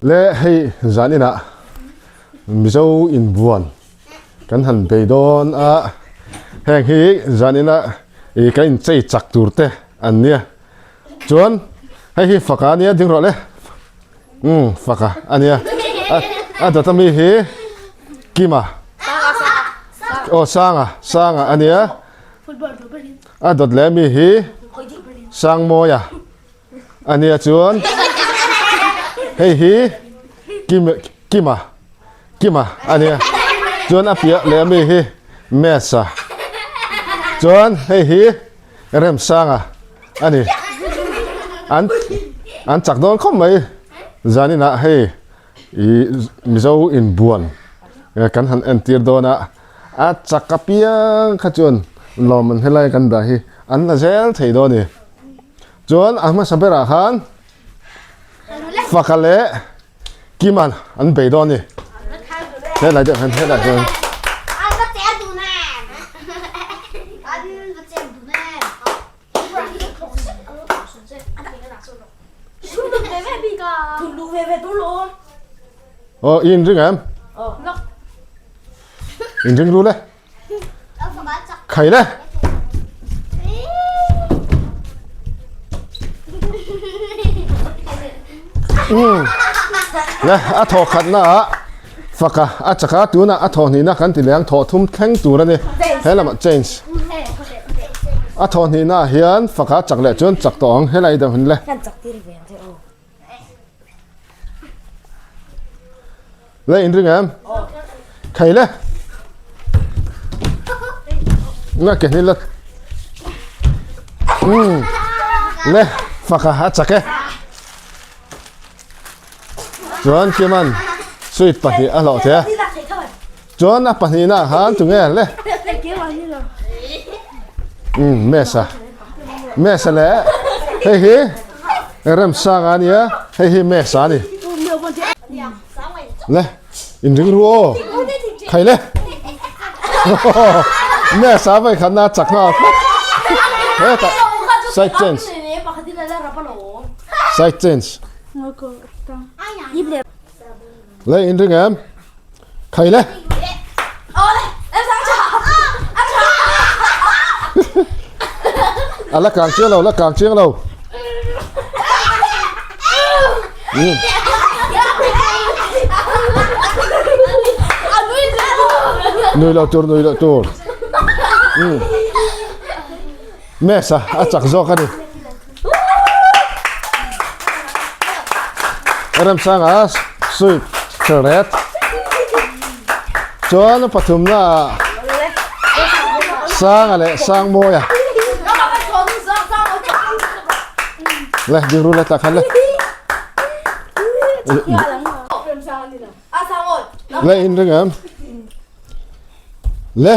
Le hei zan inah Mizo inbuan kan han bei dawn a, heng hi zan ina ih kan inchei chak tur te an nia. Chuan hei hi faka a nia ding rawh le umm faka a nia a dawt ami hi Kima aw Sanga Sanga a nia a dawt leh ami hi Sangmawia a nia chuan hei hi Kim Kima Kima a nia chuan a piah leh ami hi Mesa chuan hei hi Remsanga a ni. An an chak dawn khawp mai. Zaninah hei ih Mizo inbuan kan han entir dawn a, a chak apiang kha chuan lawm an helai kan dah hi an la zel thei dawn a ni. Chuan a hmasa berah khan Faka leh Kiman an bei dawn a ni. Helai deuh hian helai hian. Aw i inring em? Inring ru le. Khai le. Le a thaw khat na ah faka a chaka tuna a thaw hnih na kan ti leng thaw thum thleng tur ani he lamah change a thaw hnih na ah hian faka chak leh chuan chak tawh ang helai deuh hin le. Le inring em? Thei le. Nga ke ni la. Mm. Le faka a chak e. Chuan Kiman sweet pahnih a hlawh thei a. Chuan a pahnihna ah khan tunge le? Umm Mesa. Mesa le hei hi Remsanga a nia hei hi Mesa a ni. Le inring ru aw khai le. Mesa vai khan na chak nghal tlat. Hetah side change. Side change. Le inring em? Khai le. A la kang chiang lo, la kang chiang lo. Nui lo tur, nui lo tur. Mesa a chak zawk a ni. Remsanga sweet ret chuan pathumna ah Sanga leh Sangmawia le ding ru le tlak han le le in ring em Le.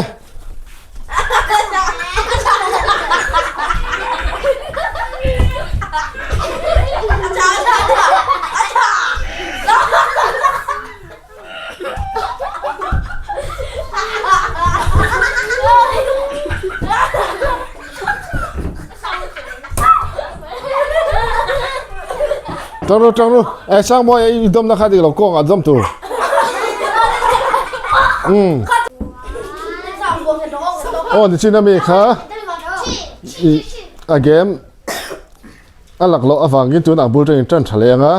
Tang ru tang ru. Eh sang mawi i dawm na kha dik lo kawng ah dawm tur. Umm. Aw nichin ami kha i a game a lak loh avangin tunah bul tangin tan tha leh ang a.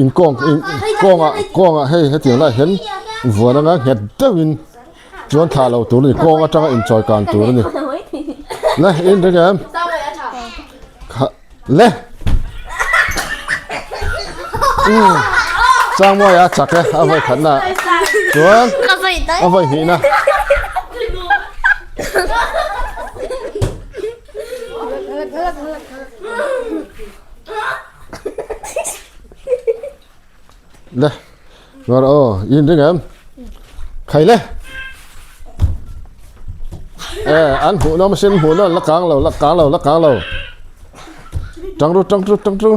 In kawng in kawngah kawngah hei hetiang lai hian vuan anga nghet deuhin chuan thlah loh tur a ni kawng atanga inchawi kan tur a ni. Le in ring em? Kha Le! Umm Sangmawia a chak e a vawi khatna chuan a vawi hnihna. Le Ngar aw in ring em? Khai le! Eh an hmuh nawm asin hmuh nawm la kang lo la kang lo la kang lo. Tang ru tang ru tang ru.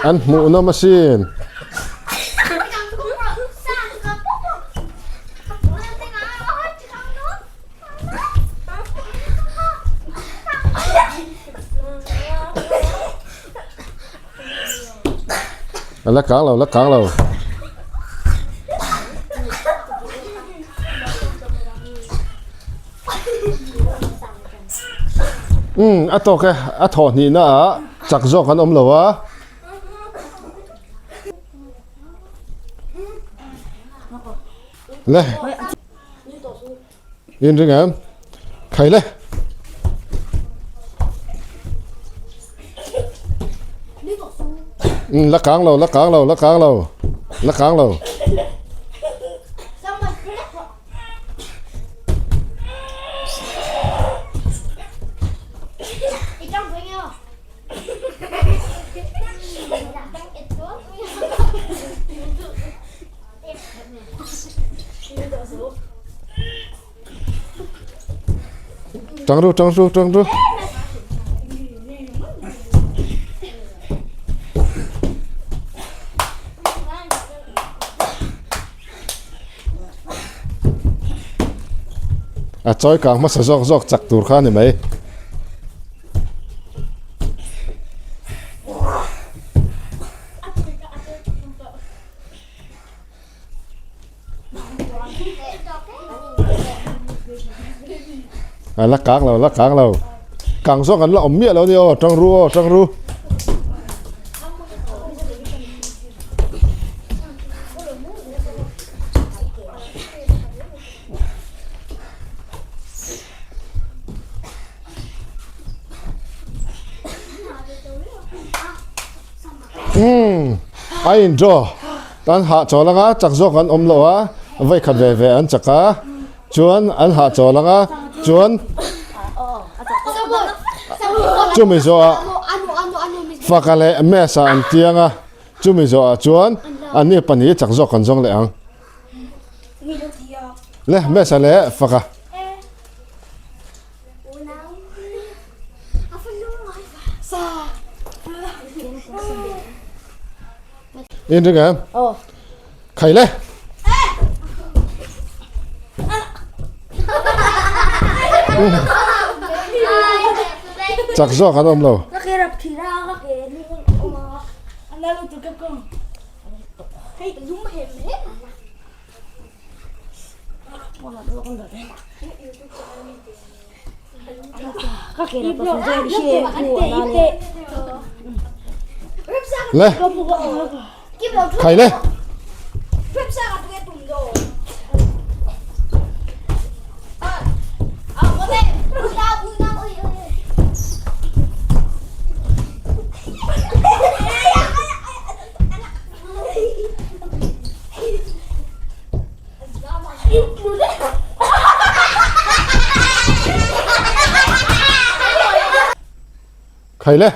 An hmuh nawm asin. A la kang lo, la kang lo. Umm a tawk e, a thawh hnihna ah chak zawk an awm lo a. Le. In ring em? Khai le. Ừ, la kang lo, la kang lo, la kang lo. La kang lo. Tang ru, tang ru, tang ru. A chawi kang hmasa zawk zawk chak tur kha a ni mai. A la kang lo la kang lo kang zawk an la awm miah lo a ni aw tang ru aw tang ru. Umm a in draw an hah chawl anga chak zawk an awm lo a vawi khat ve ve an chak a chuan an hah chawl anga chuan chumi zawhah faka leh mesa an tiang a chumi zawhah chuan anni pahnih chak zawk an zawng leh ang le mesa leh faka. In ring em? Khai le. Chak zawk an awm lo. Le khai le Khai le.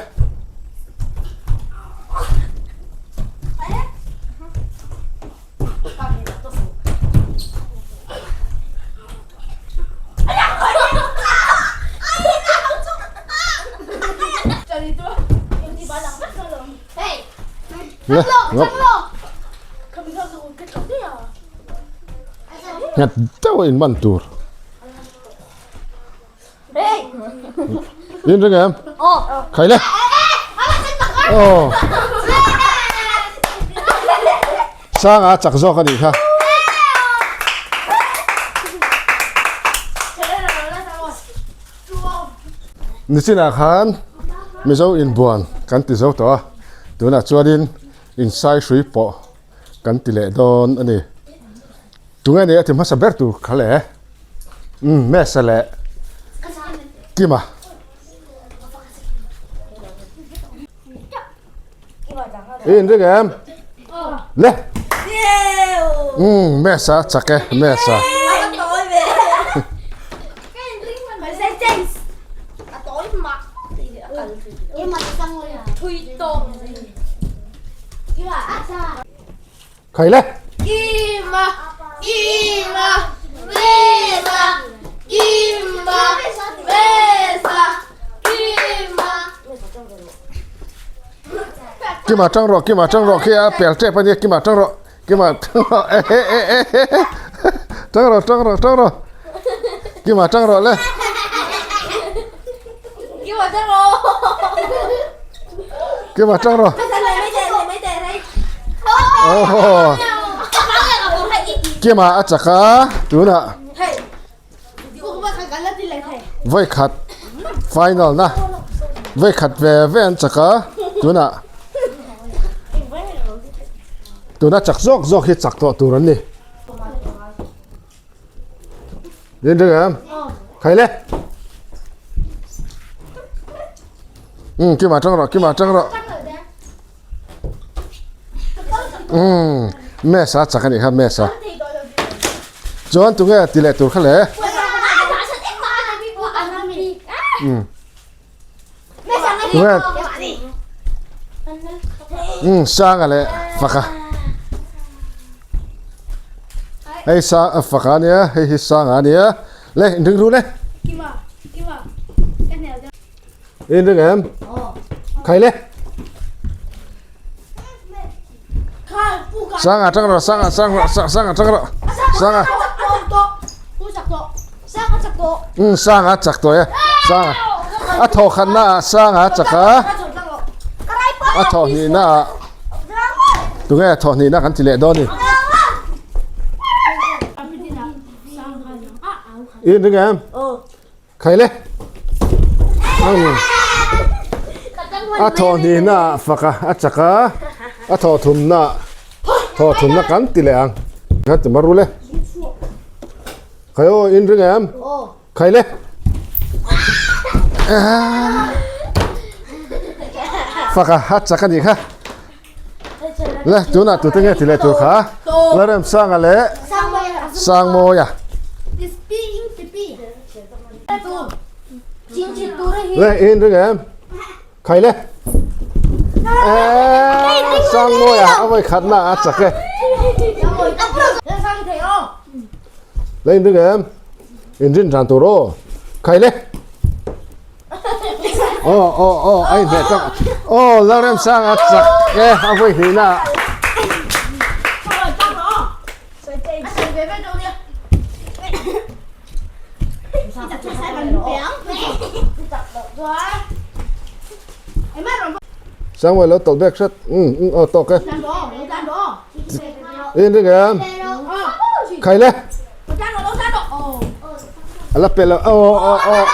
Le, ngap. Nghat deuh a in man tur. In ring em? Khai le. Aw. Sanga chak zawk a nih kha. Nichinah khan Mizo inbuan kan ti zo tawh a, tunah chuanin insai hrui pawh kan ti leh dawn a ni. Tunge nia ti hmasa ber tur kha le? Umm Mesa leh Kima. I inring em? Le! Umm Mesa chak e Mesa. Khai le. Kima, kima, mesa, kima, mesa, kima. Kima tang rawh, kima tang rawh khi a pel tep a nia, kima tang rawh, kima tang rawh, eh eh eh eh eh tang rawh, tang rawh, tang rawh, kima tang rawh le. Kima tang rawh. Kima tang rawh. Aw Kima a chak a tunah vawi khat final na vawi khat ve ve an chak a tunah tuna chak zawk zawk hi chak tawh tur an ni. Lên được em? Khay lên. Ừ, kim mà trăng rồi, kim mà trăng rồi. Ừ, mẹ sa chak ani kha mẹ sa. Chuan tunge ti leh tur kha le. Ừ. Tunge Ừ, sanga leh faka. Hei sa faka ania, hei hi sanga ania. Le, inring ru le. Inring em? Khai le. Sanga tang rawh, sanga sang rawh, sanga tang rawh. Sanga. Um sanga chak tawh e. Sanga. A thawh khat na ah sanga a chak a. A thawh hnih na ah tunge thawh hnih na kan ti leh dawn ni. In ring em? Khai le. A thawh hnih na ah fak a a chak a. A thawh thum na thawh thum na kan ti leh ang. Kan ti mar ru le. Khai aw in ring em? Khai le. Fak a a chak a nih kha. Le tunah tute nge ti leh tur kha? Lalremsanga leh Sangmawia. Le in ring em? Khai le. Eee Sangmawia a vawi khat na a chak e. Le in ring em? In rin ran tur aw. Khai le. Aw aw aw a inhmeh tak aw Lalremsanga chak e a vawi hnihna ah. Sangwai lo tawlh bek hret um um aw tawk e. In ring em? Khai le. A la pe lo aw aw aw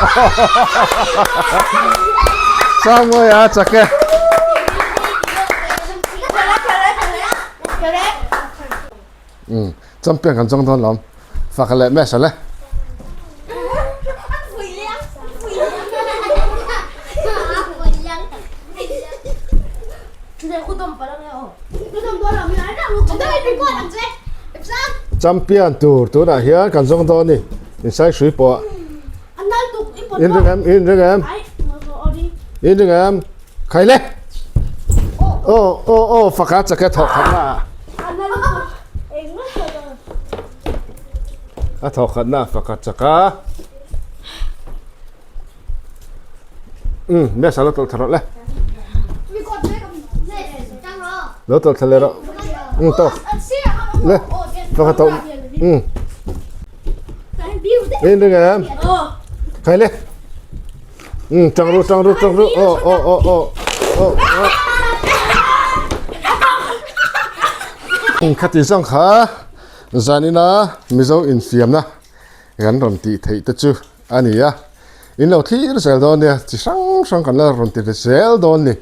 Sangmawi a chak e. Um champion kan chawng dawn lawm. Fak leh mesa le. Champion tur tunah hian kan zawng dawn a ni insai hrui pawh in ring em in ring em in ring em khai le aw aw aw faka chake thawk khat na a thawk khat na faka chaka Um, mesa lo tawlh thla rawh le. Lo tawlh thla le rawh. Um, tawk. Le, pakhat tawh. Um. In ring em? Khai le. Um, tang ru, tang ru, tang ru. Oh, oh, oh, oh. Oh, oh. Um, khati zawng kha zanina Mizo infiamna kan rawn tih theih te chu a ni a, in lo thlir zel dawn nia, chi hrang hrang kan la rawn ti zel dawn ni.